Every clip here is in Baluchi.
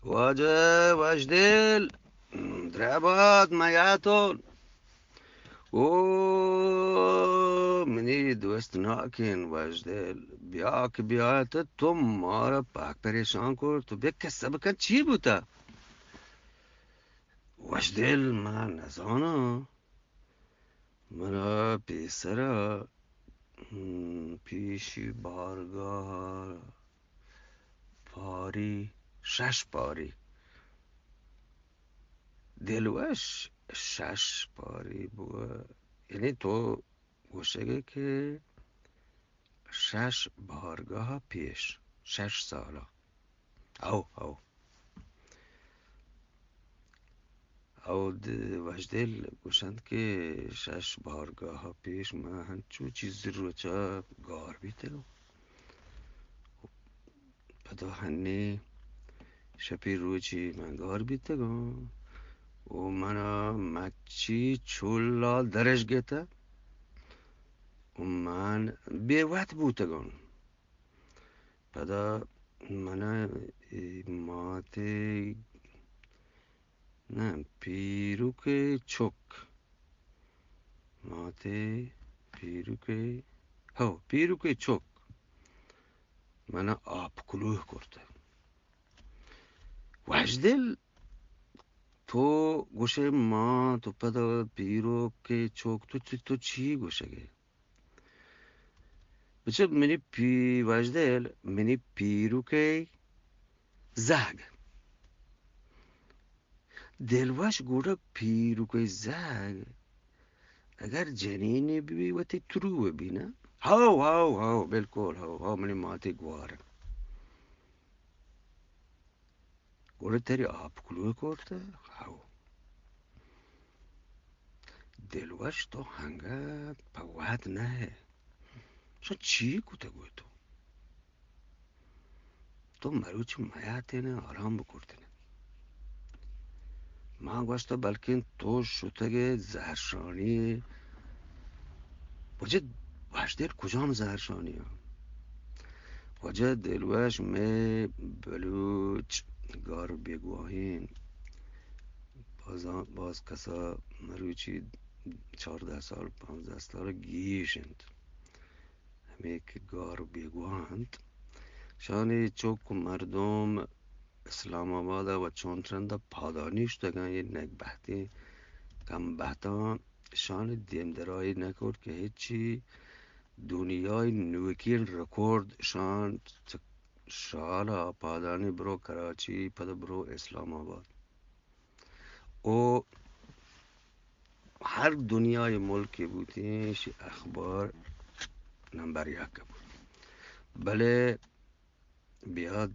واجہ وشدل، دربات میاتون. او منی دوست ناکین وشدل، بیا کہ بیایت، تو مارا پاک پریشان کرت. تو بیا کسہ بکن چی بوتا؟ وشدل، من نزاناں. منا پیسرا، ہم، پیشی بارگاہ پاری، شش پاری. دلوش، شش پاری بوہ. یعنی تو گوشگے کہ شش بارگاہ پیش، شش سالا. او، او. او د-، وشدل گوشنت کہ شش بارگاہ پیش من ہنچو چیزی روچا گار بیتگاں. پدا ہنی شپی روچی من گار بیتگاں و منا مچی چولا درش گتہ و من بے وت بوتگاں. پدا من ء اے مات ء، نہ، پیرک ء چک، مات ء پیرک ء، ہو، پیرک ء چک من ء آپ کلوہ کرتگ. وشدل، تو گوشے مات و پدا پیرک ء چک، تو، تو، تو چی گوشگ ئے؟ بچہ منی پی-، وشدل، منی پیرک ء زہگ. دلوش گوڑا پیرک ء زہگ اگر جنینے بی، وتی ترو بی نا؟ ہو، ہو، ہو، بالکل، ہو، ہو، منی ماتی گوار. گڑا تری آپ کلوہ کرتہ؟ ہو. دلوش تو ہنگت پہ وہد نہ ئے. شو چی کتگ ئے تو؟ تو مروچی میاتینے آرام بکرتنے. ما گوشتہ بلکن تو شتگ ئے زہرشانی. واجہ وشدل کجام زہرشانی ء؟ واجہ دلوش، مئے بلوچ گار بیگواہ انت. بازاں، باز کسا مروچی چاردہ سال، پانزدہ سال گیش انت. ہمے کہ گار بیگواہ انت. شانی چک مردم اسلام آباد ء و چونت رند ء پادانی شتگاں، اے نگبہتیں کم بہتاں شان دیمدرائی نہ کرت کہ ہچی دنیای نوکین رکورد شان چہ شال ء پادانی برو کراچی، پد برو اسلام آباد. او ہر دنیای ملک بوتیں، شی اخبار نمبر یک بوت. بلے بیا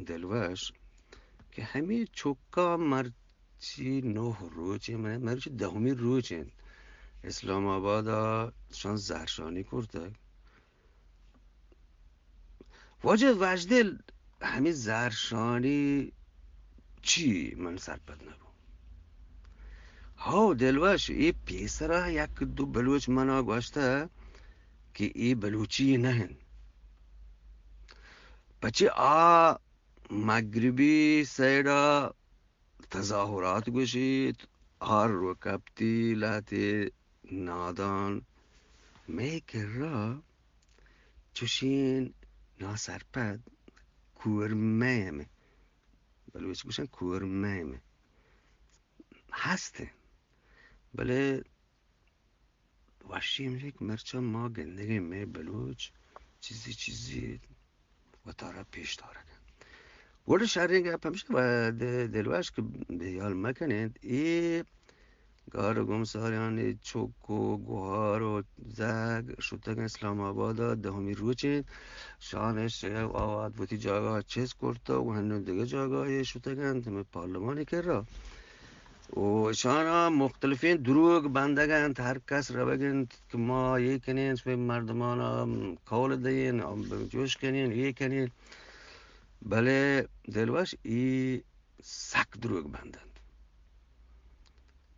دلوش کہ ہمے چکا مرچی نوہ روچ انت، من مرچی دہمی روچ انت، اسلام آباد ء شان زہرشانی کرتگ. واجہ وشدل، ہمے زہرشانی چی؟ من سرپد نہ بو. ہو دلوش، اے پیسرا یک دو بلوچ منا گوشتہ کہ اے بلوچی نہ انت. پچے آ مغربی سائیڈا تظاہرات گوشیت، ہر و کپتی لہتے نادان. مئے کرا چوشین ناسرپد کور مئے ہمے، بلوچ گوشن کور مئے ہمے ہست انت، بلے وشی ہمیش انت کہ مرچاں ما گندگیں مئے بلوچ چیزے چیزے وتارا پیش دارگ انت. گڑا شریں گپ ہمیش انت، و د-، دلوش کہ بے ہیال مکنیت، اے گار و گمساریانی چک و گوہار و زہگ شتگ انت اسلام آباد ء، دہمی روچ انت، شان اش آوات وتی جاگہ ء چست کرتگ و ہنو دگہ جاگہ ء شتگ انت، ہمے پارلمانی کرا. و اشانا مختلفیں دروگ بندگ انت، ہر کس روگ انت کہ ما اے کنیں، شمئے مردمانا قول دئیں، جوش کنیں، اے کنیں. بلے دلوش، اے سک دروگ بند انت.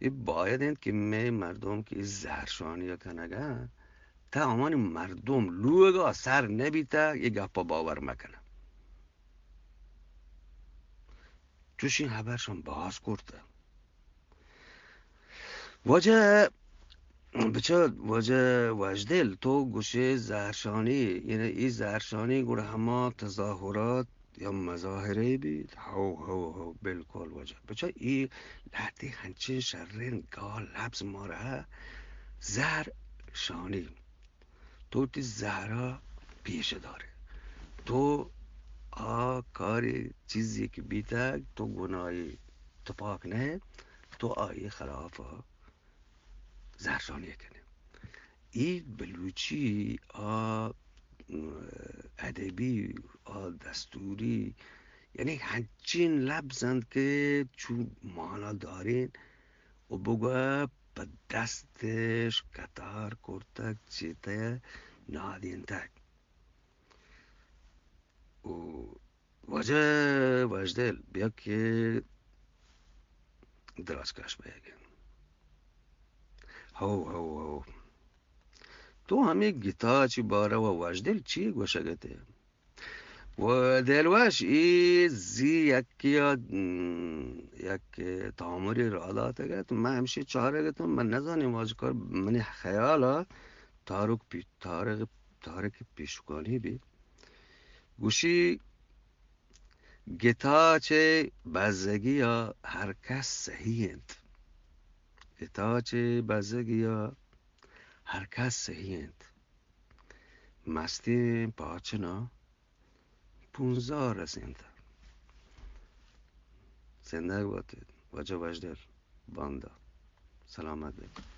اے باید انت کہ مئے مردم کہ اے زہرشانی کنگ ء، تا آوانی مردم لوگ ء سر نہ بیتگ، اے گپ ء باور مکنن. چوشیں ہبرشان باز کرتہ. واجہ، بچار، واجہ وژدل، تو گوشے زہرشانی، یعنی ای زہرشانی گڑا ہما تظاہرات یا مظاہرے بیت؟ ہو، ہو، ہو، بالکل واجہ. بچار، ای لہتے ہنچیں شریں گال لبز مارا زہرشانی. تو وتی زہرا پیش دارے. تو آ کارے چیزے کہ بیتگ، تو گناہی تپاک نہ ئے، تو آئی خلاف زہرشانی کنے. ای بلوچی آ ادبی، آ دستوری، یعنی ہنچین لبز انت کہ چو مانا دارین و بگوہ پہ دستش قطار کرتگ، چیتہ نادینتگ. و واجہ وژدل، بیا کہ دراز کش بیگ. ہو، ہو، ہو. تو ہمے گتا چی بارہ و وژدل چی گوشگ ات؟ و دلوش، ای زی یکی ء، م، یک تامری را داتگ ات. من ہمشی چارگ اتم، من نزانیں واجکار، منی خیال ء تارک پی-، تارک، تارک پیشکانی بی. گوشی، گتا چہ بزگی ء ہر کس سہی انت. گتا چہ بزگی ء ہر کس سہی انت. مستیں پاچنا پونزدہ رسینت. زندگ باتیت واجہ وژدل. باندا سلامت بات.